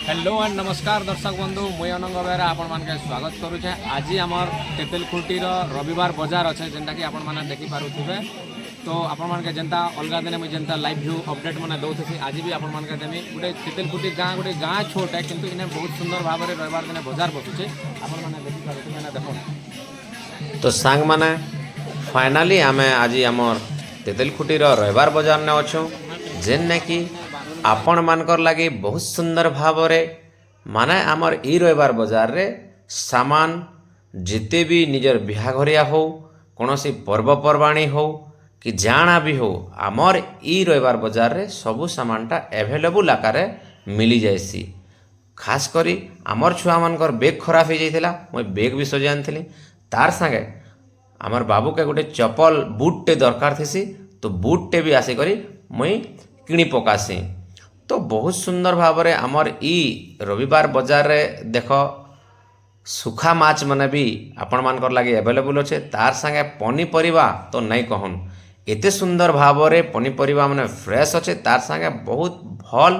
Hello and ନମସ୍କାର ଦର୍ଶକ ବନ୍ଧୁ, ମୁଇଁ ଅନଙ୍ଗ ବେହେରା ଆପଣମାନକେ ସ୍ୱାଗତ କରୁଛେ। ଆଜି ଆମର ତେତେଲଖୁଣ୍ଟିର ରବିବାର ବଜାର ଅଛେ, ଯେନ୍ଟାକି ଆପଣମାନେ ଦେଖିପାରୁଥିବେ। ତ ଆପଣମାନକେ ଯେନ୍ତା ଅଲଗା ଦିନେ ମୁଇଁ ଯେନ୍ତା ଲାଇଭ୍ ଭ୍ୟୁ ଅପଡେଟ୍ ମାନେ ଦଉଥିସି, ଆଜି ବି ଆପଣମାନକେ ଦେମି। ଗୋଟେ ତେତେଲଖୁଣ୍ଟି ଗାଁ, ଗୋଟେ ଗାଁ ଛୋଟ, କିନ୍ତୁ ଇନେ ବହୁତ ସୁନ୍ଦର ଭାବରେ ରବିବାର ଦିନେ ବଜାର ବସୁଛେ। ଆପଣମାନେ ଦେଖିପାରୁଥିବେ ନା, ଦେଖୁନ୍। ତ ସାଙ୍ଗମାନେ, ଫାଇନାଲି ଆମେ ଆଜି ଆମର୍ ତେତେଲଖୁଟିର ରବିବାର ବଜାରନେ ଅଛୁଁ, ଯେନ୍ନେ କି ଆପଣମାନଙ୍କର ଲାଗି ବହୁତ ସୁନ୍ଦର ଭାବରେ ମାନେ ଆମର୍ ଇ ରବିବାର ବଜାରରେ ସାମାନ ଯେତେ ବି ନିଜର ବିହାଘରିଆ ହଉ, କୌଣସି ପର୍ବପର୍ବାଣୀ ହଉ କି ଜାଣା ବି ହଉ, ଆମର୍ ଇ ରବିବାର ବଜାରରେ ସବୁ ସାମାନଟା ଆଭେଲେବୁଲ୍ ଆକାରରେ ମିଳିଯାଏସି। ଖାସ୍ କରି ଆମର୍ ଛୁଆମାନଙ୍କର ବେଗ୍ ଖରାପ ହେଇଯାଇଥିଲା, ମୁଇଁ ବେଗ୍ ବି ସଜେଇ ଆଣିଥିଲି। ତାର୍ ସାଙ୍ଗେ ଆମର୍ ବାବୁକେ ଗୋଟେ ଚପଲ ବୁଟ୍ଟେ ଦରକାର ଥିସି, ତ ବୁଟ୍ଟେ ବି ଆସିକରି ମୁଇଁ କିଣି ପକାସି। ତ ବହୁତ ସୁନ୍ଦର ଭାବରେ ଆମର୍ ଇ ରବିବାର ବଜାରରେ ଦେଖ, ଶୁଖା ମାଛ ମାନେ ବି ଆପଣମାନଙ୍କର ଲାଗି ଆଭେଲେବୁଲ୍ ଅଛେ। ତାର୍ ସାଙ୍ଗେ ପନିପରିବା ତ ନାଇଁ କହନ୍, ଏତେ ସୁନ୍ଦର ଭାବରେ ପନିପରିବା ମାନେ ଫ୍ରେଶ୍ ଅଛେ। ତାର୍ ସାଙ୍ଗେ ବହୁତ ଭଲ୍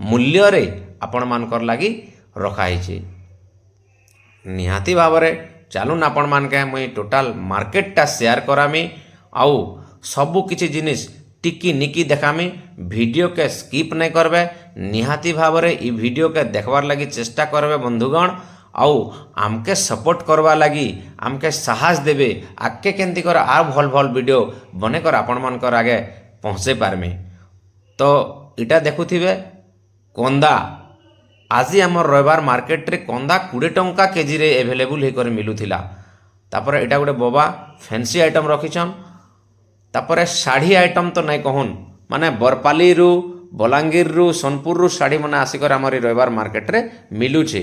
ମୂଲ୍ୟରେ ଆପଣମାନଙ୍କର ଲାଗି ରଖା ହେଇଛେ। ନିହାତି ଭାବରେ ଚାଲୁନ୍, ଆପଣମାନକେ ମୁଇଁ ଟୋଟାଲ୍ ମାର୍କେଟଟା ସେୟାର କରାମି ଆଉ ସବୁ କିଛି ଜିନିଷ୍ ଟିକି ନିକି ଦେખાମି। ଭିଡ଼ିଓକେ ସ୍କିପ୍ ନାଇଁ କରବେ, ନିହାତି ଭାବରେ ଇ ଭିଡ଼ିଓକେ ଦେଖବାର୍ ଲାଗି ଚେଷ୍ଟା କରବେ ବନ୍ଧୁଗଣ। ଆଉ ଆମକେ ସପୋର୍ଟ କରବା ଲାଗି ଆମକେ ସାହସ ଦେବେ, ଆଗକେ କେନ୍ତି କର ଆଉ ଭଲ୍ ଭଲ୍ ଭିଡ଼ିଓ ବନେଇକର ଆପଣମାନଙ୍କର ଆଗେ ପହଞ୍ଚେଇ ପାରମି। ତ ଇଟା ଦେଖୁଥିବେ କନ୍ଦା। ଆଜି ଆମର ରବିବାର ମାର୍କେଟରେ କନ୍ଦା 20 ଟଙ୍କା କେଜିରେ ଆଭେଲେବୁଲ୍ ହେଇକରି ମିଲୁଥିଲା। ତାପରେ ଏଇଟା ଗୋଟେ ବବା ଫ୍ୟାନ୍ସି ଆଇଟମ୍ ରଖିଛନ୍। ତାପରେ ଶାଢ଼ୀ ଆଇଟମ୍ ତ ନାଇଁ କହୁନ୍, ମାନେ ବରପାଲିରୁ, ବଲାଙ୍ଗୀରରୁ, ସୋନପୁରରୁ ଶାଢ଼ୀ ମାନେ ଆସିକରି ଆମର ଏଇ ରବିବାର ମାର୍କେଟରେ ମିଲୁଛେ।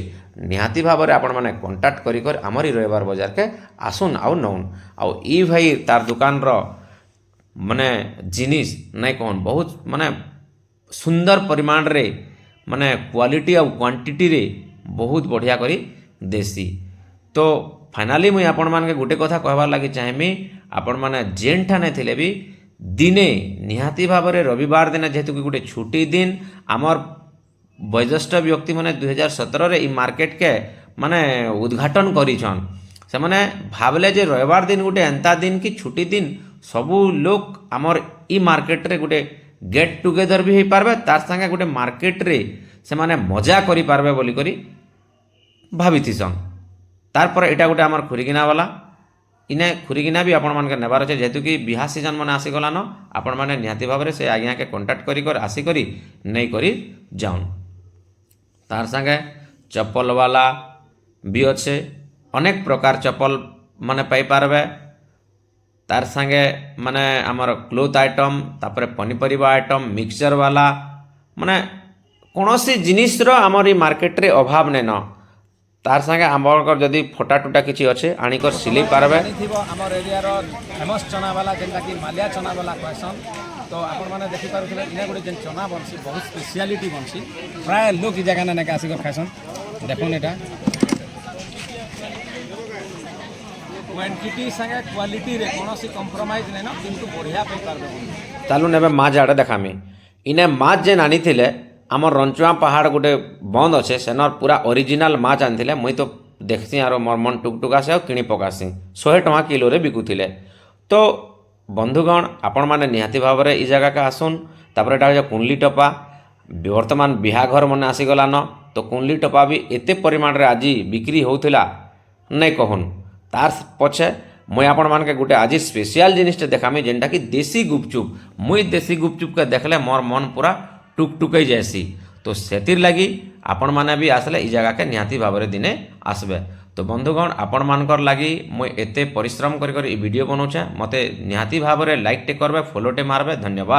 ନିହାତି ଭାବରେ ଆପଣମାନେ କଣ୍ଟାକ୍ଟ କରି କରି ଆମର ଏଇ ରବିବାର ବଜାରକେ ଆସୁନ୍ ଆଉ ନଉନ୍। ଆଉ ଇ ଭାଇ ତାର ଦୋକାନର ମାନେ ଜିନିଷ୍ ନାଇଁ କହୁନ୍, ବହୁତ ମାନେ ସୁନ୍ଦର ପରିମାଣରେ ମାନେ କ୍ୱାଲିଟି ଆଉ କ୍ୱାଣ୍ଟିଟିରେ ବହୁତ ବଢ଼ିଆ କରି ଦେସି। ତ ଫାଇନାଲି ମୁଇଁ ଆପଣମାନକେ ଗୋଟେ କଥା କହିବାର୍ ଲାଗି ଚାହିଁମି, ଆପଣମାନେ ଯେନ୍ଠାନେ ଥିଲେ ବି ଦିନେ ନିହାତି ଭାବରେ ରବିବାର ଦିନ, ଯେହେତୁ କି ଗୋଟେ ଛୁଟି ଦିନ, ଆମର୍ ବୟୋଜ୍ୟେଷ୍ଠ ବ୍ୟକ୍ତିମାନେ 2017ରେ ଇ ମାର୍କେଟକେ ମାନେ ଉଦ୍ଘାଟନ କରିଛନ୍। ସେମାନେ ଭାବଲେ ଯେ ରବିବାର ଦିନ ଗୋଟେ ଏନ୍ତା ଦିନ କି ଛୁଟି ଦିନ, ସବୁ ଲୋକ ଆମର୍ ଇ ମାର୍କେଟରେ ଗୋଟେ ଗେଟ୍ ଟୁଗେଦର ବି ହେଇପାରବେ, ତାର୍ ସାଙ୍ଗେ ଗୋଟେ ମାର୍କେଟରେ ସେମାନେ ମଜା କରିପାରବେ ବୋଲିକରି ଭାବିଥିସନ୍। ତାରପରେ ଏଇଟା ଗୋଟେ ଆମର ଖୁରିଗିନା ବାଲା। ଇନେ ଖୁରିଗିନା ବି ଆପଣମାନକେ ନେବାର ଅଛେ, ଯେହେତୁ କି ବିହା ସିଜନ୍ ମାନେ ଆସିଗଲାନ। ଆପଣମାନେ ନିହାତି ଭାବରେ ସେ ଆଜ୍ଞାକେ କଣ୍ଟାକ୍ଟ କରି କରି ଆସିକରି ନେଇକରି ଯାଉନ୍। ତାର୍ ସାଙ୍ଗେ ଚପଲ ବାଲା ବି ଅଛେ, ଅନେକ ପ୍ରକାର ଚପଲ ମାନେ ପାଇପାରବେ। ତାର୍ ସାଙ୍ଗେ ମାନେ ଆମର କ୍ଲୋଥ୍ ଆଇଟମ୍, ତାପରେ ପନିପରିବା ଆଇଟମ୍, ମିକ୍ସଚର୍ ବାଲା, ମାନେ କୌଣସି ଜିନିଷ୍ର ଆମର ଏଇ ମାର୍କେଟରେ ଅଭାବ ନାଇଁନ। ତାର୍ ସାଙ୍ଗେ ଆମଙ୍କର ଯଦି ଫଟା ଟୁଟା କିଛି ଅଛେ, ଆଣିକରି ସିଲେଇ ପାରବେ। ଜାଣିଥିବ ଆମର ଏରିଆର ଫେମସ୍ ଚନାବାଲା, ଯେନ୍ଟାକି ମାଲିଆ ଚନାବାଲା କହେସନ୍। ତ ଆପଣମାନେ ଦେଖିପାରୁଥିବେ, ଇନେ ଗୋଟେ ଯେନ୍ ଚନା ବନସି, ବହୁତ ସ୍ପେସିଆଲିଟି ବନସି। ପ୍ରାୟ ଲୋକ ଇ ଜାଗାନେ ନାକେ ଆସିକରି ଖାଇସନ୍। ଦେଖୁନ୍, ଏଇଟା କ୍ୱାଣ୍ଟିଟି ସାଙ୍ଗେ କ୍ୱାଲିଟିରେ କୌଣସି କମ୍ପ୍ରମାଇଜ୍ ନାଇଁନ, କିନ୍ତୁ ବଢ଼ିଆ ପାଇପାରବେ ବନ୍ଧୁ। ଚାଲୁନ୍, ଏବେ ମାଛ୍ ଆଡ଼େ ଦେખાମି। ଇନେ ମାଛ୍ ଯେନ୍ ଆନିଥିଲେ, ଆମର୍ ରଞ୍ଚୁଆ ପାହାଡ଼ ଗୋଟେ ବନ୍ଦ ଅଛେ, ସେନର୍ ପୁରା ଅରିଜିନାଲ୍ ମାଛ୍ ଆନିଥିଲେ। ମୁଇଁ ତ ଦେଖ୍ସି ଆରୁ ମୋର୍ ମନ୍ ଟୁକ୍ ଟୁକାସେ ଆଉ କିଣି ପକାସି। 100 ଟଙ୍କା କିଲୋରେ ବିକୁଥିଲେ। ତ ବନ୍ଧୁଗଣ, ଆପଣମାନେ ନିହାତି ଭାବରେ ଇ ଜାଗାକେ ଆସୁନ୍। ତାପରେ ଏଇଟା ହେଉଛି କୁଣ୍ଡଲି ଟପା। ବର୍ତ୍ତମାନ ବିହାଘର ମାନେ ଆସିଗଲାନ, ତ କୁଣ୍ଡଲି ଟପା ବି ଏତେ ପରିମାଣରେ ଆଜି ବିକ୍ରି ହେଉଥିଲା, ନାଇଁ କହୁନ୍। ତାର୍ ପଛେ ମୁଇଁ ଆପଣମାନକେ ଗୋଟେ ଆଜି ସ୍ପେସିଆଲ୍ ଜିନିଷଟେ ଦେખાମି, ଯେନ୍ଟାକି ଦେଶୀ ଗୁପଚୁପ୍। ମୁଇଁ ଦେଶୀ ଗୁପଚୁପ୍କେ ଦେଖିଲେ ମୋର୍ ମନ୍ ପୁରା ଟୁକ୍ ଟୁକେଇ ଯାଏସି। ତ ସେଥିର୍ ଲାଗି ଆପଣମାନେ ବି ଆସିଲେ ଇ ଜାଗାକେ ନିହାତି ଭାବରେ ଦିନେ ଆସିବେ। ତ ବନ୍ଧୁଗଣ, ଆପଣମାନଙ୍କର ଲାଗି ମୁଇଁ ଏତେ ପରିଶ୍ରମ କରି କରି ଇ ଭିଡ଼ିଓ ବନଉଛେ। ମୋତେ ନିହାତି ଭାବରେ ଲାଇକ୍ଟେ କରବେ, ଫଲୋଟେ ମାରବେ। ଧନ୍ୟବାଦ।